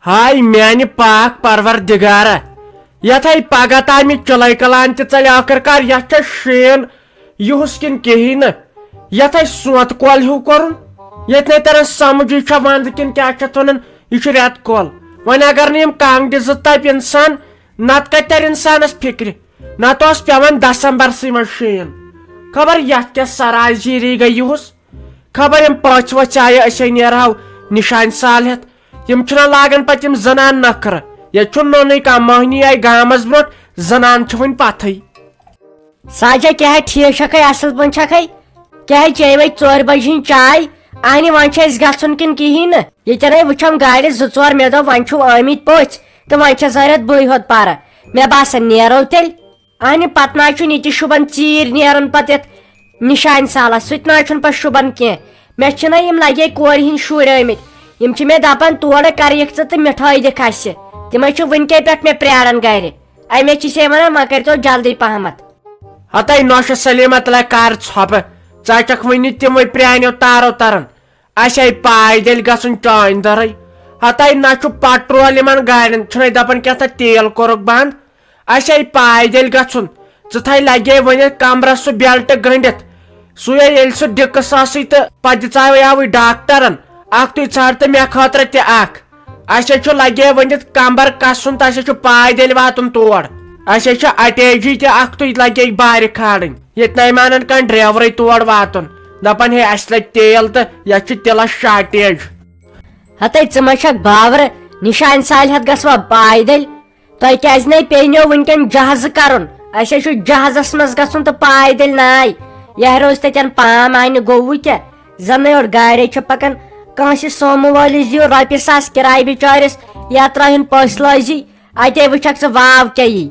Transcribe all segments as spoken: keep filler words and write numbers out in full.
ہاے میانہِ پاک پروردگارا، یتھ ہے پگہہ تامہِ چلے کلان تہِ ژلہِ ٲخٕر کار، یتھ چھا شین یُہُس کِنہٕ کِہی نہٕ؟ یتھ ہے سونتہٕ کۄل ہیوٗ کوٚرُن؟ ییٚتہِ نے تران سمجھ، یہِ چھا ونٛدٕ کِنہٕ کیٛاہ چھِ اتھ ونان؟ یہِ چھُ رٮ۪تہٕ کۄل۔ وۄنۍ اگر نہٕ یِم کانٛگرِ زٕ تپہِ انسان، نتہٕ کتہِ ترِ انسانس فکرِ؟ نتہٕ اوس پٮ۪وان دسمبرسٕے منٛز شین۔ خبر یتھ کیٛاہ سرازیٖری گٔے یُہُس۔ خبر یِم پٔژھۍ ؤژھۍ آیہِ، أسۍ ہے نیرہو نشانہِ صالحت۔ یِم چھِنہ لاگان پتہٕ یِم زنان نخرٕ۔ ییٚتہِ چھُنہٕ نوٚنُے کانٛہہ، مٔہنی آیہِ گامس برونٛٹھ، زنان چھِ وُنہِ پتھٕے۔ ساجا، کیٛاہ ہے ٹھیٖک چھکھے، اصل پٲٹھۍ چھکھے؟ کیٛاہ ہے چیٚیہِ وۄنۍ ژورِ بجہِ ہٕنٛز چاے؟ اہنہِ، وۄنۍ چھُ اَسہِ گژھُن کِنہٕ کِہیٖنۍ نہٕ؟ ییٚتٮ۪ن ہے وٕچھم گاڑِ زٕ ژور، مےٚ دوٚپ وۄنۍ چھِو آمٕتۍ پٔژھۍ تہٕ وۄنۍ چھےٚ ظٲہرت بٕے ہوت پرٕ۔ مےٚ باسان نیرو تیٚلہِ۔ اہنہِ، پتہٕ نہ حظ چھُنہٕ یہِ تہِ شوٗبان ژیٖرۍ نیرُن پتہٕ یتھ نشانہِ سالس، سُہ تہِ نہ حظ چھُنہٕ پتہٕ شوٗبان کینٛہہ۔ مےٚ چھِنہ یِم لگے کورِ ہِنٛدۍ شُرۍ آمٕتۍ، یِم چھِ مےٚ دپان تورٕ کر یِکھ ژٕ تہٕ مِٹھٲے دِکھ اسہِ۔ تِمے چھِ وٕنکے پٮ۪ٹھ مےٚ پراران گرِ۔ امے چھِ سے ونان وۄنۍ کٔرۍتو جلدی پہمتھ۔ ہتے نوشہِ سلیمہ، تلے کر ژھۄپہٕ، ژٕ چھکھ وٕنہِ تِموٕے پرانیو تارو تران۔ اسہِ آیہِ پایدٔلۍ گژھُن چانہِ دٔرٕے۔ ہتے نہ چھُ پٹرول یِمن گاڑٮ۪ن، چھُنَے دپان کینٛہہ تہٕ تیل کوٚرُکھ بنٛد۔ اسہِ آیہِ پایدٔلۍ گژھُن۔ ژٕ تھاے لگے ؤنِتھ کمرس سُہ بیلٹ گٔنڈِتھ۔ سُے ییٚلہِ سُہ ڈِکس آسٕے تہٕ پتہٕ دِژاوے آوٕے ڈاکٹرن۔ اکھ تُہۍ ژھانڈ تہٕ مےٚ خٲطرٕ تہِ اکھ۔ اسہِ چھُ لگے ؤنِتھ کمبر کسُن تہٕ اسہِ چھُ پایدٔلۍ واتُن تور۔ اسہِ چھُ اٹیچی تہِ اکھ تُہۍ لگے بارِ کھالٕنۍ۔ ییٚتہِ نَے مانان کانٛہہ ڈرایورٕے تور واتُن۔ دپان ہے اسہِ لگہِ تیل تہٕ یتھ چھُ تیلس شارٹیج۔ ہتے ژٕ ما چھکھ باورٕ، نشانہِ صالحت گژھوا پایدٔلۍ؟ تۄہہِ کیازِ نے پیٚینو وٕنکیٚن جہازٕ کرُن؟ اسہِ ہے چھُ جہازس منٛز گژھُن تہٕ پایدٔلۍ ناے۔ یہِ روز تتٮ۪ن پام آنہِ گوٚوٕ کیٛاہ؟ زنہٕ یورٕ گاڑے چھِ پکان۔ کٲنٛسہِ سومو وٲلِس دِیِو رۄپیہِ ساس کِراے بِچٲرِس، یا ترٛٲوِن پٔژھۍ لٲزی۔ اتے وٕچھکھ ژٕ واو کیٛاہ یی۔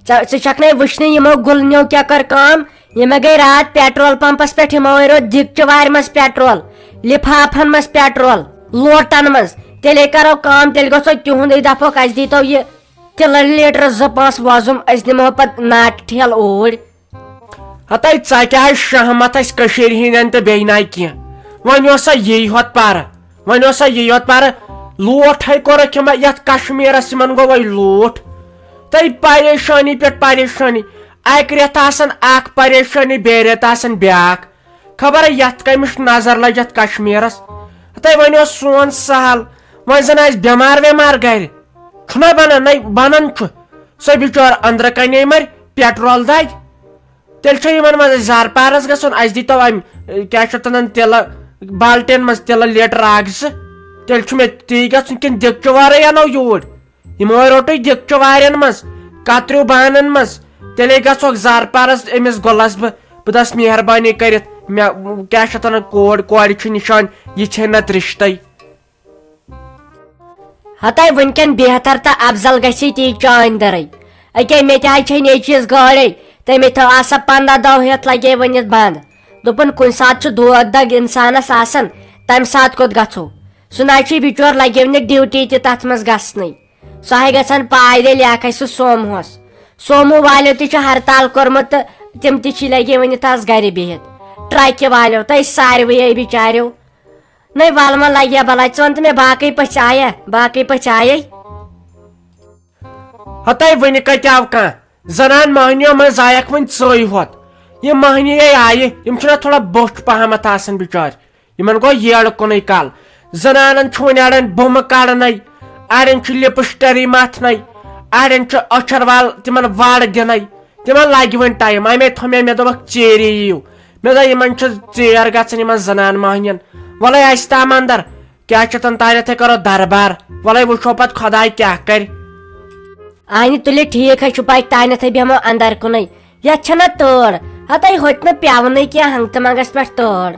ژےٚ، ژٕ چھکھ نے وٕچھنٕے یِمو گُلنیو کیٛاہ کٔر کٲم؟ یِمے گٔے راتھ پیٹرول پمپس پٮ۪ٹھ، یِمو أنۍ روتھ دِکچہِ وارِ منٛز پیٹرول، لفافن منٛز پیٹرول، لوٹن منٛز۔ تیٚلے کرو کٲم، تیٚلہِ گژھو تِہُنٛدٕے دپہوکھ، اسہِ دیٖتو یہِ تِلہٕ لیٖٹر زٕ پانٛژھ وۄزُم، أسۍ دِمہو پتہٕ ناٹہِ ٹھیلہٕ اوٗرۍ۔ ہتے ژےٚ کیٛاہ آے شہمت اَسہِ کٔشیٖرِ ہِنٛدٮ۪ن تہٕ بیٚیہِ نَے کینٛہہ؟ وۄنۍ اوس سا یی ہوت پَرٕ، وۄنۍ اوس سا یی ہوت پَرٕ۔ لوٹھ ہے کوٚرُکھ یِمن یَتھ کشمیٖرس، یِمن گوٚو وۄنۍ لوٹھ۔ تہٕ پریشٲنی پٮ۪ٹھ پریشٲنی، اَکہِ رٮ۪تہٕ آسان اَکھ پریشٲنی، بیٚیہِ رٮ۪تہٕ آسان بیٛاکھ۔ خبر یَتھ کٔمِس نظر لٔج یَتھ کشمیٖرس۔ ہتے وۄنۍ اوس سون سہل، وۄنۍ زن آسہِ بٮ۪مار وٮ۪مار گرِ، چھُنہ بنان، نَے بنان چھُ۔ سۄ بِچور أنٛدرٕ کنے مرِ، پیٹرول دادِ۔ تیٚلہِ چھُ یِمن منٛز اَسہِ زارپارس گژھُن، اَسہِ دیٖتو اَمہِ، اے، کیٛاہ چھِ اَتھ وَنان، تِلہٕ بالٹیٖن منٛز تِلہٕ لیٖٹر اکھ زٕ۔ تیٚلہِ چھُ مےٚ تی گژھُن کِنہٕ دیٖگچہٕ وارے اَنو یوٗرۍ؟ یِمو ہے روٚٹُے دیٖگچہٕ وارٮ۪ن منٛز، کتریو بانن منٛز۔ تیٚلے گژھوکھ زارپارس أمِس گۄلس بہٕ، بہٕ دَس مہربٲنی کٔرِتھ، مےٚ کیٛاہ چھِ اَتھ وَنان، کورِ، کورِ چھُ نِشان، یہِ چھے نتہٕ رِشتَے۔ ہتے وٕنکیٚن بہتر تہٕ افضل گژھی تی چٲنۍ دٔرٕے۔ أکے مےٚ تہِ حظ چھے نیٚچوِس گٲڑۍ، تٔمۍ تھٲو آسا پنٛداہ دۄہ ہٮ۪تھ لگے ؤنِتھ بنٛد۔ دوٚپُن کُنہِ ساتہٕ چھُ دود دگ انسانس آسان، تمہِ ساتہٕ کوٚت گژھو؟ سُہ نہ چھُے بِچور لگے ؤنِتھ ڈیوٹی تہِ تتھ منٛز گژھنٕے۔ سُہ ہے گژھان پایدٔلۍ، یا کھسہِ سُہ سوموہس۔ سومو والیو تہِ چھُ ہرتال کوٚرمُت تہٕ تِم تہِ چھِ لگے ؤنِتھ آز گرِ بِہِتھ۔ ٹرکہِ والیو تہٕ أسۍ ساروٕے بِچاریو۔ نَے وَلہٕ وۄنۍ لَگہِ ہا بَلاے، ژٕ وَن تہٕ مےٚ باقٕے پٔژھۍ آیہ، باقٕے پٔژھۍ آیے؟ ہَتَے وٕنہِ کَتہِ آو کانٛہہ؟ زَنان مۄہنِیو منٛز زایَکھ وٕنہِ ژٕے ہوت۔ یِم مۄہنِی ہے آیہِ، یِم چھِنہ تھوڑا بوٚچھ پَہمَتھ آسان بِچارِ۔ یِمَن گوٚو ییڑٕ کُنُے کَل۔ زَنانَن چھُ وٕنہِ اَڑٮ۪ن بُمہٕ کَڑنَے، اَڑٮ۪ن چھُ لِپسٹری مَتھنَے، اَڑٮ۪ن چھُ أچھَر وَل تِمَن وَڑ دِنَے۔ تِمَن لَگہِ وۄنۍ ٹایم، اَمے تھوٚو مےٚ، مےٚ دوٚپُکھ ژیٖری یِیِو۔ مےٚ دوٚپ یِمَن چھُ ژیر گژھان، یِمَن زَنان مۄہنِیَن۔ وَلَے اَسہِ تام اَندَر، کیٛاہ چھِ تَن تانٮ۪تھٕے کَرو دربار۔ وَلَے وٕچھو پَتہٕ خۄداے کیٛاہ کَرِ۔ اَہنہِ تُلہِ ٹھیٖک حظ چھُ، پَے تانٮ۪تھٕے بیٚہمو اَندَر کُنُے۔ یَتھ چھَنہ تۭر، ہَتَے ہوٚتہِ نہٕ پٮ۪ونٕے کینٛہہ ہنٛگتہٕ منٛگَس پٮ۪ٹھ تۭر۔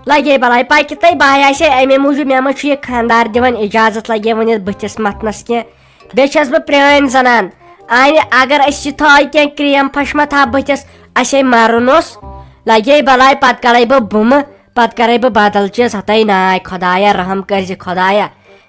لگے بلاے پاے کِتھے بہٕ آسے امے موٗجوٗب، مےٚ ما چھُ یہِ خانٛدار دِوان اجازت لگے وۄنۍ یتھ بٕتھِس متھنس کینٛہہ۔ بیٚیہِ چھَس بہٕ پرٛٲنۍ زنان، آنہِ اگر أسۍ یہِ تھاوو کینٛہہ کریم پھش ما تھاو بٕتھِس، اسے مرُن اوس۔ لگے بلاے پتہٕ کڑے بہٕ بُمہٕ، پتہٕ کرے بہٕ بدل چیٖز۔ ہتے ناے خدایا، رحم کٔرزِ خدایا۔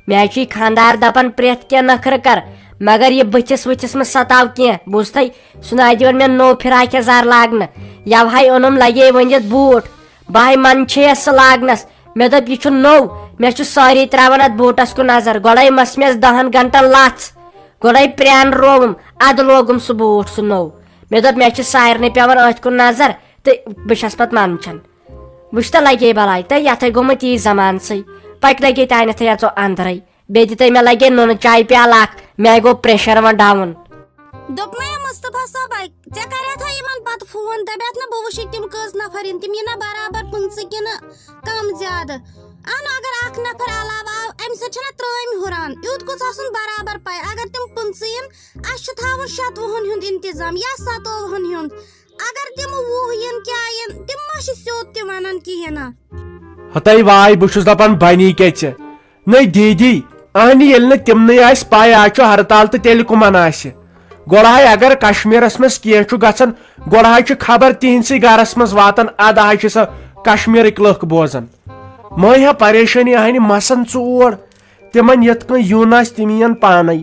مےٚ حظ چھُ یہِ خانٛدار دَپان پرٛٮ۪تھ کینٛہہ نخرٕ کر، مگر یہِ بٕتھِس وٕتھِس مہ ستاو کینٛہہ، بوٗزتھے؟ سُہ نہ حظ دِوان مےٚ نوٚو فراک یزار لاگنہٕ۔ یَوہَے اوٚنُم لگے ؤنِتھ بوٗٹھ، بہٕ ہَے منٛدچھییَس سُہ لاگنَس، مےٚ دوٚپ، "یہِ چھُ نوٚو، مےٚ چھُ سٲری ترٛاوان اَتھ بوٗٹَس کُن نظر، گۄڈَے مَس مےٚ دَہَن گھنٹَن لَژھ، گۄڈَے پرٛانہٕ رووُم، اَدٕ لوگُم سُہ بوٗٹھ سُہ نوٚو۔" مےٚ دوٚپ، "مےٚ چھِ سارنٕے پٮ۪وان أتھۍ کُن نظر تہٕ بہٕ چھَس پَتہٕ منٛدچھان۔ وٕچھ تہٕ لَگے بَلاے تہٕ یَتھَے گوٚمُت یی زمانسٕے، پَکہِ لَگے تانٮ۪تھٕے اَژو اَنٛدرَے، بیٚیہِ دِتَے مےٚ لَگے نُنہٕ چاے پیالہٕ اَکھ، مےٚ گوٚو pressure وۄنۍ down۔" دوٚپمَے مُصطفیٰ صٲبَے، ژےٚ کَریتھا یِمَن پَتہٕ فون، دَپیتھ نہ بہٕ وٕچھِ تِم کٔژ نفر یِن، تِم یِن نہ برابر پٕنٛژٕ کِنہٕ کم زیادٕ؟ اہنُو، اگر اکھ نفر علاوٕ آو، امہِ سۭتۍ چھنہ ترٲمۍ ہُران۔ یوٗت گوٚژھ آسُن برابر پاے۔ اگر تِم پٕنٛژٕ یِن، اسہِ چھُ تھاوُن شتوُہن ہُنٛد انتظام یا ستووُہن ہُنٛد۔ اگر تِم وُہ یِن، کیٛاہ یِن، تِم ما چھِ سیوٚد تہِ ونان کِہیٖنۍ نہ۔ ہتاے واے، بہٕ چھُس دپان بنی کیٛاہ ژےٚ؟ نٔے دیٖدی، اہنہِ ییٚلہِ نہٕ تِمنٕے آسہِ پاے آز چھُ ہرتال تہٕ تیٚلہِ کٕمن آسہِ؟ گۄڈٕ ہاے اگر کشمیرس منٛز کینٛہہ چھُ گژھان، گۄڈٕ ہاے چھِ خبر تِہنٛدسٕے گرس منٛز واتان، ادٕ ہاے چھِ سۄ کشمیرٕکۍ لُکھ بوزان۔ مہ ہا پریشٲنی اہنہِ مسن ژٕ اور، تِمن یِتھ کٔنۍ یُن آسہِ تِم یِین پانے،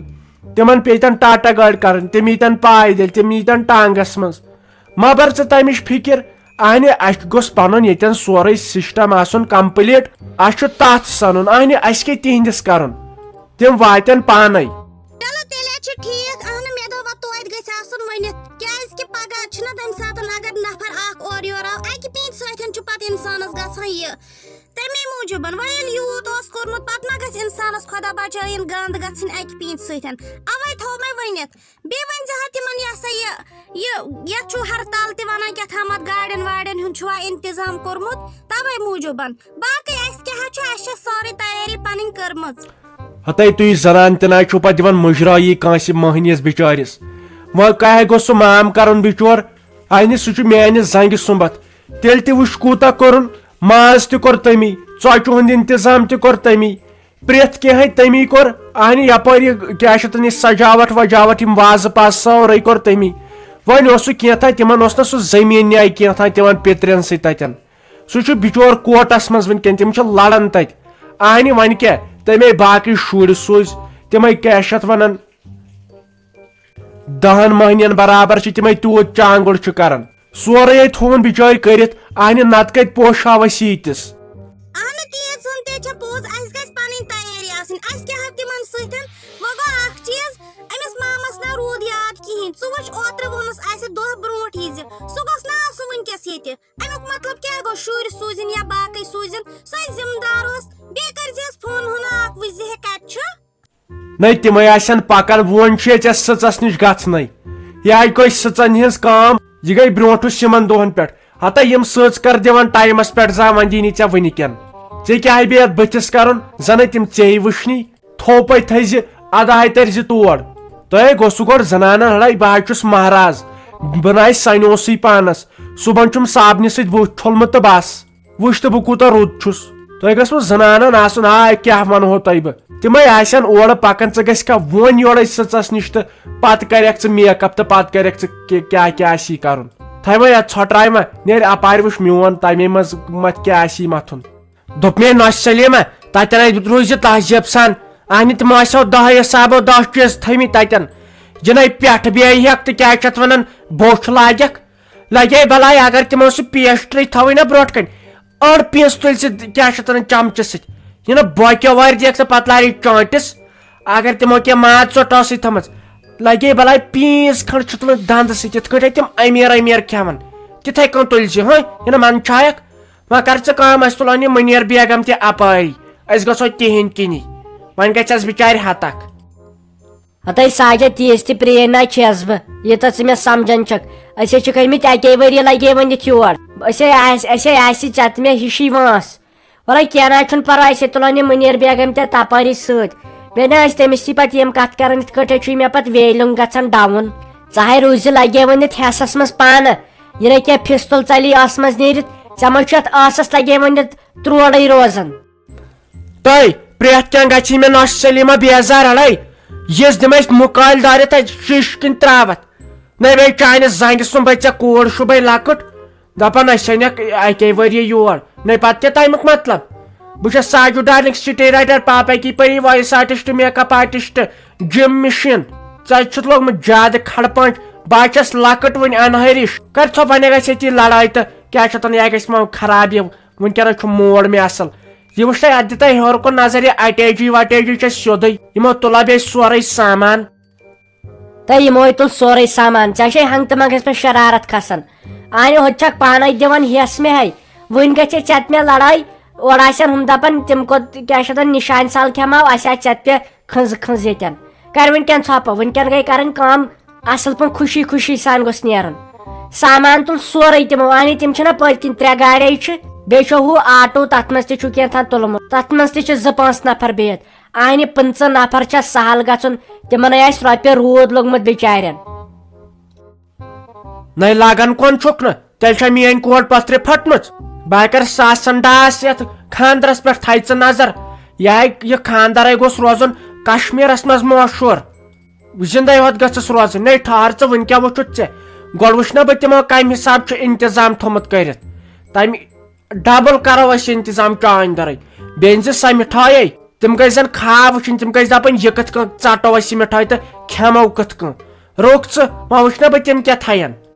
تِمن پیٚیہِ تن ٹاٹا گٲڑۍ کرٕنۍ، تِم ییٖتن پایدٔلۍ، تِم ییٖتن ٹانگس منٛز۔ مہ بر ژٕ تمِچ فکر، اہنہِ، اسہِ گوٚژھ پنُن ییٚتٮ۪ن سورُے system آسُن complete۔ اسہِ چھُ تتھ سنُن، اہنہِ، اسہِ کیٛاہ تِہنٛدِس کرُن؟ تِم واتن پانے۔ چلو تیٚلہِ چھُ ٹھیٖک، اہنہِ، مےٚ دوٚپ وۄنۍ توتہِ گژھِ آسُن ؤنِتھ، کیٛازِ کہِ پگاہ چھُنہ تمہِ ساتہٕ اگر نفر اکھ اورٕ یورٕ آو، اکہِ پیٖنتہِ سۭتۍ چھُ پتہٕ انسانس گژھان یہِ۔ تمے موٗجوٗبن وۄنۍ ییٚلہِ یوٗت اوس کوٚرمُت، پتہٕ ما گژھِ انسانس خۄدا بچٲیِن گنٛد گژھٕنۍ اکہِ پیٖنتہِ سۭتۍ؟ اوے تھوٚو مےٚ ؤنِتھ۔ بیٚیہِ ؤنۍ زِ ہا تِمن، یہِ ہسا یہِ، یہِ، یتھ چھُو ہرتال تہِ ونان کیٛاہ تھامتھ، گاڑٮ۪ن واڑٮ۪ن ہُنٛد چھُوا انتظام کوٚرمُت؟ توے موٗجوٗبن۔ باقٕے اسہِ کیٛاہ حظ چھُ، اسہِ چھےٚ سٲرٕے تیٲری پنٕنۍ کٔرمٕژ۔ ہتے تُہۍ زنان تہِ نہ چھُو پتہٕ دِوان مُجرٲیی کٲنٛسہِ مٔہنِوِس بِچٲرِس۔ وۄنۍ کیٛاہ گوٚژھ سُہ مام کرُن بِچور؟ اہنہِ سُہ چھُ میانہِ زنگہِ سُمبتھ۔ تیٚلہِ تہِ وٕچھ کوٗتاہ کوٚرُن، ماز تہِ کوٚر تٔمی، ژۄچہِ ہُنٛد انتظام تہِ کوٚر تٔمی، پرٛٮ۪تھ کینٛہہ تٔمی کوٚر۔ اہنہِ یپٲرۍ یہِ کیٛاہ چھِ تَتھ، یہِ سجاوٹ وجاوٹ، یِم وازٕ پازٕ سورُے کوٚر تٔمی۔ وۄنۍ اوس سُہ کینٛہہ تام، تِمن اوس نہ سُہ زٔمیٖن نیٛاے کینٛہہ تام تِمن پِترٮ۪ن سۭتۍ تَتٮ۪ن۔ سُہ چھُ بِچور کوٹس منٛز وٕنکٮ۪ن، تِم چھِ لڑان تتہِ۔ اہنہِ وۄنۍ کیٛاہ، تَمے باقٕے شُرۍ سوٗزۍ، تِمے کیٛاہ چھِ اتھ ونان، دہن مٔہنِین برابر چھِ تِمے تیوٗت چانگُل چھِ کران۔ سورُے ہے تھووُن بِچٲرۍ کٔرِتھ، اہنہِ نتہٕ کتہِ پوشہٕ ہاو أسۍ ییٖتِس۔ اہنہِ تیٖژ ہن تہِ چھےٚ پوٚز، اسہِ گژھِ پنٕنۍ تیٲری آسٕنۍ، اسہِ کیٛاہ ہا تِمن سۭتۍ۔ وۄنۍ گوٚو اکھ چیٖز، أمِس مامس نہ روٗد یاد کِہیٖنۍ۔ ژٕ وٕچھ اوترٕ ووٚنُس اسہِ دۄہ برونٹھ یہِ زِ سُہ گوٚژھ نہ آسُن وٕنکیٚس ییٚتہِ۔ امیُک مطلب کیٛاہ گوٚو؟ شُرۍ سوٗزِن یا باقٕے سوٗزِن، سُہ ہے ذمہٕ دار اوس۔ بیٚیہِ کٔرۍ زِہس فون ہنا اکھ، وٕچھ زِ ہے کتہِ چھُ۔ نَے تِمے آسن پکان، وۄنۍ چھُ ییٚتہِ سٕژس نِش گژھنَے۔ یہِ آیہِ کٔژ سٕژن ہٕنٛز کٲم، یہِ گٔے برونٹھس یِمن دۄہن پٮ۪ٹھ۔ ہتا یِم سٕژ کر دِوان ٹایمس پٮ۪ٹھ، زانٛہہ وۄنۍ دی نہٕ ژےٚ وٕنہِ کٮ۪ن۔ ژےٚ کیٛاہ بیٚیہِ اتھ بٕتھِس کرُن؟ زنَے تِم ژیٚے وٕچھنی۔ تھوپے تھٲیزِ، ادٕ ہاے ترزِ تور۔ تۄہے گوٚژھوٕ گۄڈٕ زنانن لڑاے، بہٕ حظ چھُس مہراز، بہٕ نہ آسہِ سنیوسٕے پانس۔ صُبحن چھُم صابنہِ سۭتۍ بُتھ چھوٚلمُت تہٕ بس۔ وٕچھ تہٕ بہٕ کوٗتاہ رُت چھُس۔ تۄہہِ گژھوٕ زنانن آسُن، آ، کیٛاہ ونہو تۄہہِ بہٕ؟ تِمے آسن اورٕ پکان، ژٕ گژھکھا وۄنۍ یورے سٕژس نِش تہٕ پتہٕ کرکھ ژٕ make up تہٕ پتہٕ کرکھ ژٕ کہِ-، کیٛاہ کیٛاہ آسی کرُن؟ تھاے وۄنۍ اتھ ژھۄٹراے ما، نیرِ اپارِ وٕچھ میون، تمے منٛز متھ کیٛاہ آسی متھُن۔ دوٚپ مےٚ، نۄشہِ سلیمہ، تتٮ۪ن روٗزِ تہذیب سان۔ اہنہِ تِم آسہو دہے حسابو دہ چیٖز تھٲومٕتۍ تتٮ۪ن۔ یِنَے پٮ۪ٹھٕ بیٚیہِ ہٮ۪کھ تہٕ کیٛاہ چھِ اتھ ونان، بوٚچھ لاگکھ۔ لگے بلاے، اگر تِمو سُہ پیسٹری تھاوٕے نہ برونٛٹھ کنہِ، أڑ پیٖس تُلۍ ژٕ، کیٛاہ چھِ اتھ ونان، چمچہٕ سۭتۍ۔ یہِ نہ باقیو وارِ دِیکھ ژٕ پتہٕ لارِ چٲنٹِس۔ اگر تِمو کینٛہہ ماز ژوٚٹاسٕے تھٲمٕژ، لگے بلاے پیٖس کھنڈ چھُ تُلان دندٕ سۭتۍ، یِتھ کٲٹھۍ تِم امیر امیر کھٮ۪وان۔ تِتھے کٔنۍ تُلۍ زِ، ہہ، یہِ نہ منٛدچھایکھ۔ وۄنۍ کر ژٕ کٲم، أسۍ تُلو نہٕ یہِ مُنیر بیگم تہِ اپٲری، أسۍ گژھو تِہنٛدۍ کِنی۔ وۄنۍ گژھٮ۪س بچارِ ہتکھ۔ ہتے ساجہ، تیٖژ تہِ پرٛینۍ نہ چھَس بہٕ، ییٖژاہ ژٕ مےٚ سمجھان چھکھ۔ أسۍ ہے چھِ کھٔتۍ مٕتۍ اَکے ؤریہِ لگے وۄنۍ یِتھ یور۔ أسۍ ہے آسہِ، أسۍ ہے آسہِ ژےٚ تہٕ مےٚ ہِشی وٲنٛس۔ وَلہٕ کینٛہہ نہ چھُنہٕ پرواے، أسۍ ہے تُلو نہٕ مُنیر بیگم تہِ تپٲری سۭتۍ۔ مےٚ نہ ٲسۍ تٔمِس سۭتۍ پتہٕ یِم کتھ کران، یِتھ کٲٹھۍ چھُے مےٚ پتہٕ ویلیُن گژھان down۔ ژٕ ہے روٗزِ لگے وۄنۍ یتھ ہٮ۪سس منٛز پانہٕ۔ یہِ نہ کینٛہہ پھِستُل ژلی ٲسہٕ منٛز نیٖرِتھ، ژےٚ ما چھُ یتھ ٲسس لگے وۄنۍ یتھ تروڑے روزان۔ تۄہہِ پرٛٮ۪تھ کینٛہہ گژھِ مےٚ نۄشہِ سلیمہ بیزار اڑے۔ یِژھ دِمے مُکالۍ دٲرِتھ تتہِ شیٖشہٕ کِنۍ ترٛاوتھ۔ نہ بیٚیہِ چانہِ زنگہِ سُمبے، ژےٚ کوٗر شُبے لۄکٕٹ۔ دپان أسۍ أنِکھ اکے ؤریہِ یور۔ نہ پتہٕ کیٛاہ تمیُک مطلب؟ بہٕ چھَس ساجو ڈارلنگ، سٹے رائٹر، پاپا کی پری، وائس آرٹسٹ، میک اپ آرٹسٹ، جم مشین۔ ژےٚ چھُتھ لوگمُت زیادٕ کھڑپانچ۔ بہٕ حظ چھَس لۄکٕٹ وُنہِ انہٲرِش۔ کر ژھۄپ، وۄنۍ گژھِ ییٚتی لڑاے تہٕ کیٛاہ چھِ اتھ ونان، یہِ گژھِ ما خراب یہِ۔ وٕنکیٚنس چھُ موڈ مےٚ اصل۔ یہِ وٕچھ تۄہہِ، اتھ دِتو ہیوٚر کُن نظر، یہِ اٹیچی وٹیچی چھِ سیوٚدُے۔ یِمو تُل بیٚیہِ سورُے سامان۔ تہٕ یِموے تُل سورُے سامان، ژےٚ چھے ہنٛگتہٕ منٛگس پٮ۪ٹھ شرارت کھسان۔ آنہِ ہوٚت چھکھ پانے دِوان ہیس مےٚ ہے۔ وُنہِ گژھِ ژےٚ تہِ مےٚ لڑٲے۔ اورٕ آسن ہُم دپان، تِم کوٚت کیٛاہ چھِ دپان، نشانہِ سال کھٮ۪مہو، اسہِ آسہِ ژےٚ تہِ پٮ۪ٹھ کھنٛزٕ کھنٛز ییٚتٮ۪ن۔ کر وٕنکٮ۪ن ژھۄپہٕ، وٕنکٮ۪ن گٔے کرٕنۍ کٲم، اصل پٲٹھۍ خوشی خوشی سان گوٚژھ نیرُن۔ سامان تُل سورُے تِمو، آنہِ تِم چھِنہ پٔتۍ کِنۍ ترٛےٚ گاڑے چھِ، بیٚیہِ چھُ ہُہ آٹو، تتھ منٛز تہِ چھُ کینٛہہ تام تُلمُت، تتھ منٛز تہِ چھِ زٕ پانٛژھ نفر بِہِتھ۔ آنہِ پٕنٛژٕہ نفر چھا سہل گژھُن؟ تِمن ہے آسہِ رۄپیہِ روٗد لوٚگمُت بِچارٮ۪ن۔ نَے لاگان کون چھُکھ نہٕ؟ تیٚلہِ چھا میٲنۍ کوٹ پتھرِ پھٔٹمٕژ؟ بہٕ ہا کرٕ ساسن ڈاس یتھ خاندرس پٮ۪ٹھ، تھایہِ ژٕ نظر۔ یہِ ہا، یہِ خاندرے گوٚژھ روزُن کشمیرس منٛز مشہوٗر۔ زندے ہوت گٔژھس روزٕنۍ۔ نَے ٹھہر ژٕ، وُنہِ کیٛاہ وُچھُتھ ژےٚ؟ گۄڈٕ وٕچھ نا بہٕ تِمو کمہِ حساب چھُ انتظام تھوٚمُت کٔرِتھ۔ تمہِ ڈبل کرو أسۍ انتظام چانہِ دٔرٕے۔ بیٚیہِ أنۍ زِ سۄ مِٹھٲے۔ تِم گٔژھۍ زن خواب وٕچھِنۍ، تِم گٔژھۍ دپٕنۍ، یہِ کِتھ کٔنۍ ژٹو أسۍ یہِ مِٹھٲے تہٕ کھٮ۪مو کِتھ کٔنۍ؟ رُک ژٕ، وۄنۍ وٕچھ نا بہٕ تِم کیٛاہ تھاین۔